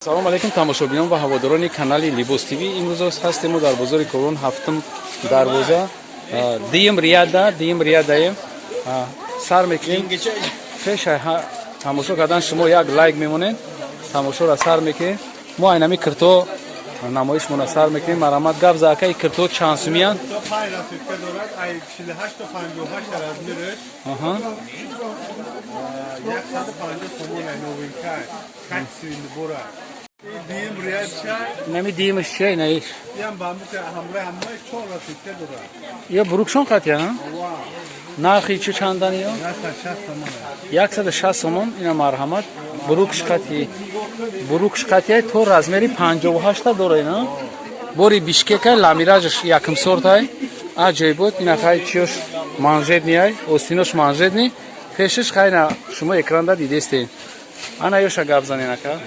Салом алейкум, тамошобинон ва ҳаводорони канали Либос ТВ. Имрӯз ҳастем мо дар бозори Корвон, ҳафтум дарвоза, дуюм ряда, дуюм рядаем. Сар мекунем. Пеш тамошо кардан шумо як лайк мемонед, тамошоро сар мекунем. Мо айнами кирто намоишмона сар мекунем. Марҳамат, гап за, акаи, кирто чанд сумиянд? То панҷ расцветка дорад, ай 48 то 58 размераш. 150 сомон, ай новинка, качественный бора. И дуюм ряд чай. Инами дуюмаш чия, инаиш? Ям бамбука, ҳамроҳи ҳамаи чор расцветка дорад. Ё брюкшон қатия? Ова. Нархи чӣ чандан ё? 160 сомон. 160 сомон. Ина, марҳамат, брюкш қати, брюкш қатия, то размери 58 дора. Ина бори Бишкекай, ламиражаш якм сортай, аҷоиб буд. Ина хай, чиёш манжетный, остинош манжетный, пешиш хайна шумо экранда дидестен. Ана ёша гап занен, ака.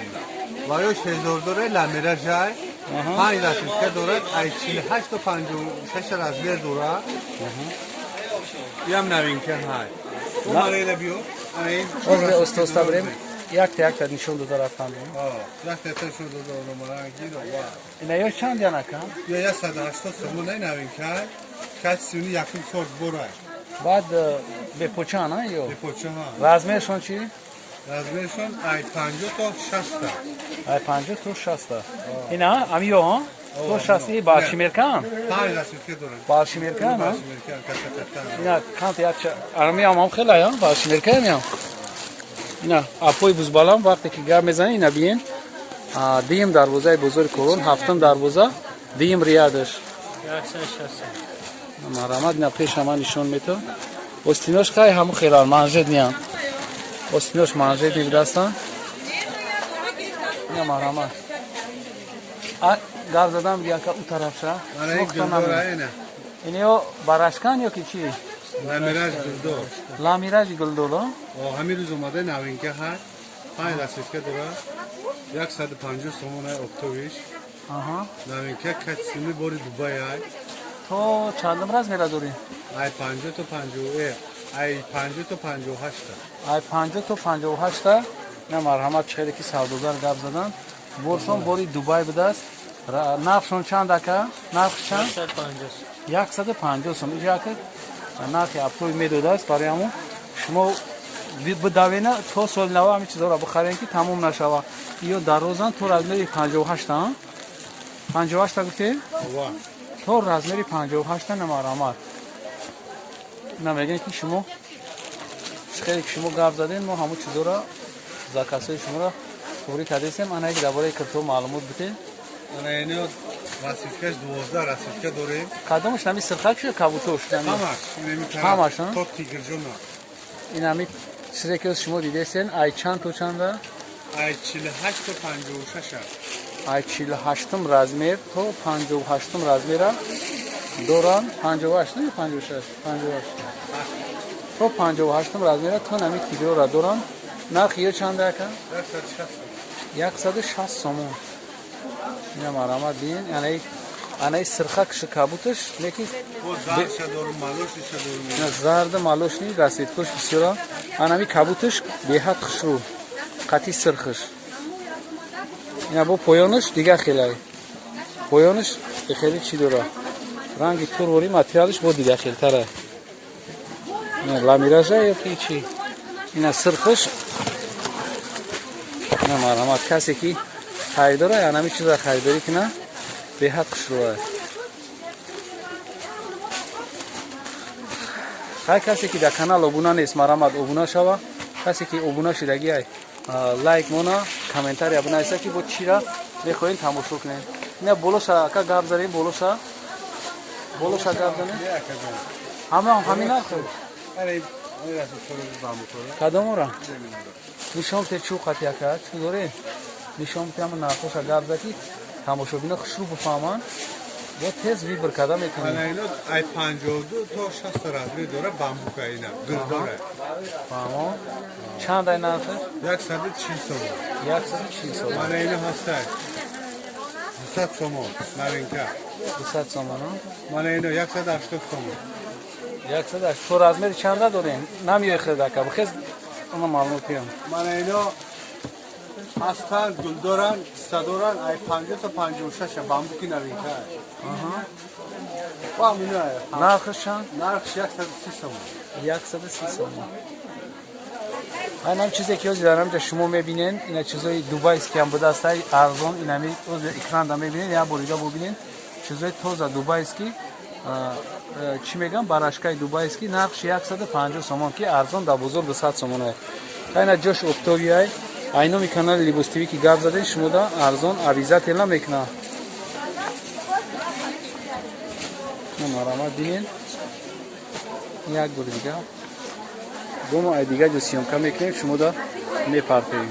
Ва ё 6000 дора, ламиражай. Панҷ расцветка дорад, ай 48 то 56 размер дорад. Ям новинка ҳай. Омарела биё. Ана ин. Озре оста оста бирем, якта якта нишон дода рафтан. Якта якта нишон дода омаранги ва. Ина ё чанд ян, ака? Ё 180 сомон, ай новинка. Качественный, якум сорт бора. Баъд бепочан ё? Бепоча ҳа. Размершон чӣ? Размершон ай 50 то 60. Ай 50 то 60. Ина ами ё то 60 баршимеркан? Панҷ расцветка дорад. Баршимеркан? Баршимеркан, ката ката. Ина кант як арми ам хела я баршимеркан ям. Ина апои бузбалам вақте ки гап мезанӣ, ина биен. Дуюм дарвозаи бозори Корвон, ҳафтум дарвоза, дуюм рядаш. Марҳамат, ина пеша ман нишон метавон. Остинош хай ҳаму хелан манжетныян. Остинош манжетный будастан. Ина, марҳамат. Гап задам, яка у тарафша. Ана ин гулдор ина. Иниё барашкан ё ки чӣ? Ламираж гулдор. Ламиражи гулдор? О, ҳамин рӯз омада, новинка ҳай. Панҷ расцветка дорад. 150 сомон ай оптовыйш. Новинка, качественный, бори Дубай ай. То чандум размера дорӣ? Ай 50 то 50, ай 50 то 58. Ай 50 то 58. На, марҳамат, чӣ ки савдогар гап задан. Боршон бори Дубай будааст. Нархшон чанд, ака? Нарх чанд? 150 сом. Иҷа ака нархи оптовый медодааст, барои ҳамон шумо бидавена то соли нава ҳамин чизҳоро бихарем, ки тамом нашава. Ё дарозан то размери 58, 58 гуфтем? То размери 58. На, марҳамат, на мегӯем, ки шумо хеле ки шумо гап задем, мо ҳамон чизҳоро, заказҳои шуморо туғрӣ кардесем. Ана як дар бораи кирто маълумот бидед. Ана ино расцветкаш 12 расцветка дорем. Кадомаш, нами сирхак ё кабутош? Ҳамаш. Ҳамаш. То тигрҷона. Ин ҳами чизе ки шумо дидесен, ай чанд то чанда? Ай 48 то 56. Ай 48-ум размер то 58-ум размера доранд. 58 не, 56, 58, то 58-ум размера, то нами тигрора доранд. Нархи ё чанда, ака? 160 сомон. Ина, марҳамат, бин, анаи сирхакши, кабуташ леки зарда, молочный, расцветкош бисёра. Анами кабуташ беҳад хушрӯ, қати сирхиш. Ина бо поёнаш дига хелай, поёнаш хеле чӣ дора, ранги турвори, материалаш бо дига хелтара. Ламиража ё ки чӣ? Ина сирхиш. Ина, марҳамат, касе ки харидора, анами чиза харидорӣ кина, беҳад хушрӯа. Ҳар касе ки дар канал обуна нест, марҳамат, обуна шава. Касе ки обуна шидагӣ, лайк мона, комментария бинависа, ки бо чира мехоҳем тамошо кунем. Ина болоша, ака, гап занем, болоша, болоша гап занем. Ҳама ҳамин нарх? Кадомора нишон те, чӯ қати, ака, чӯ дорем, нишон те. Ҳама нархоша гап за, ки тамошобино хушрӯ бифаҳманд, бо тез выбор карда метавонем. Ана ино ай 52 то 60 размер дора, бамбука, ина гулдора. Фаҳмо. Чанд ай нархаш? 140 сомон. 140 сомон. Ана ино ҳастай 200 сомон, новинка. 200 сомон. Мана ино 180 сомон. 180. То размери чанда дорем? Намеёй хелдака бихез, она маълумот пиям. Мана ино Ҳастан, гулдоран, кистадоран, ай 50 то 56 бамбуки новинка. Ба мино. Нархш чанд? Нархш 130 сомон. 130 сомон. Айнам чизе ки ҳозир дар ҳамҷа шумо мебинен, ина чизои дубайский ҳам будааст, ай арзон, инами ҳозир экранда мебинен, як бор дига бубинен, чизои тоза дубайский, чӣ мегӯям, барашкаи дубайский, нархш 150 сомон, ки арзон дар бозор 200 сомон ай. Айна ҷош оптовый ай, айноми канали Либос ТВ ки гап заден, шумода арзон обязательно мекунад. Марҳамат, бинен. Як бор дига. Бомо ай дига ҷо съёмка мекунем, шумода мепартоем.